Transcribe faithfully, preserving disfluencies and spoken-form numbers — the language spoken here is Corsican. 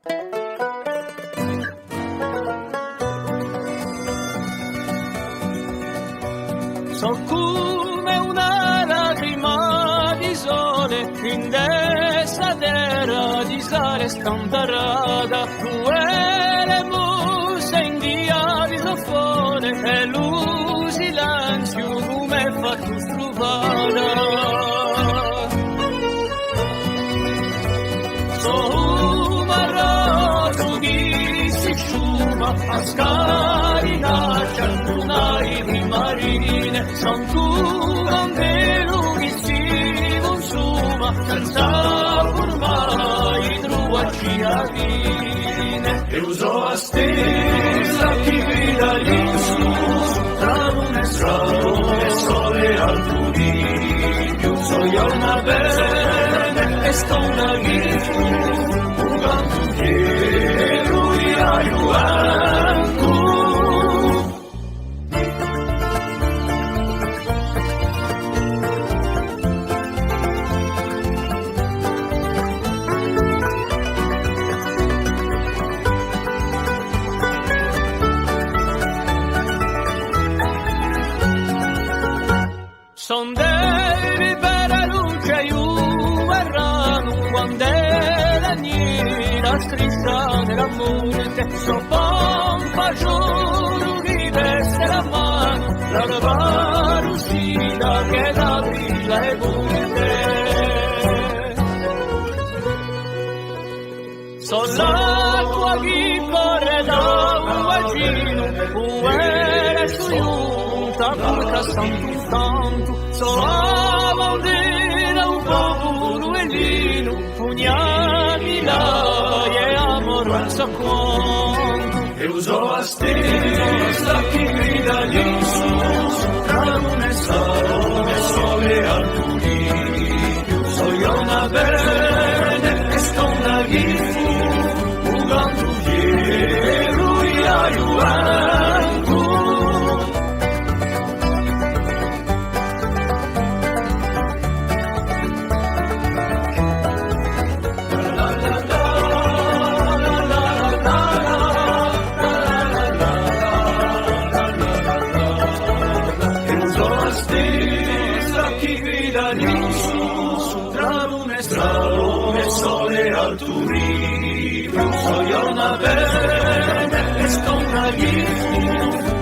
Sò cum'è una lacrima di sole, ind'è sta terra di sale scantarata, duve l'emu sentita di soffone, è lu silenziu cum'è fattu struvata. Sò un marrasu chì si sciuma, a scalinaccia, un airi marine, sò un candelu chì si cunsuma, senza furmà i truvacci a fine. Eu sò a stella chì grida l'insu, tra luna è sole, sole altu di più. Sò ghjorna bella è stonda chì fu, un cantu chì lui ha ghjuvantu. Sonderi per a luce di u verranu, quand'ella nera striscia nella morte, sò pompa giorno di veste la mano, la lavaru sida chì l'apri le porte. Sò l'acqua chì corre da u bacinu, u vere sò ghjunta, purca santu santu, sò a bandera u populu ellinu, pugnami l'aria è amore non sò quantu. Eu sò a stella chì grida l'insu, sò calma è sole, sole altu di più. Sò ghjorna bella è stonda chì fu, un cantu chì lui ha ghjuvantu. Eu sò a stella chì grida l'insu, sò calma è sole altu di più. Sò ghjorna bella è stonda chì fu,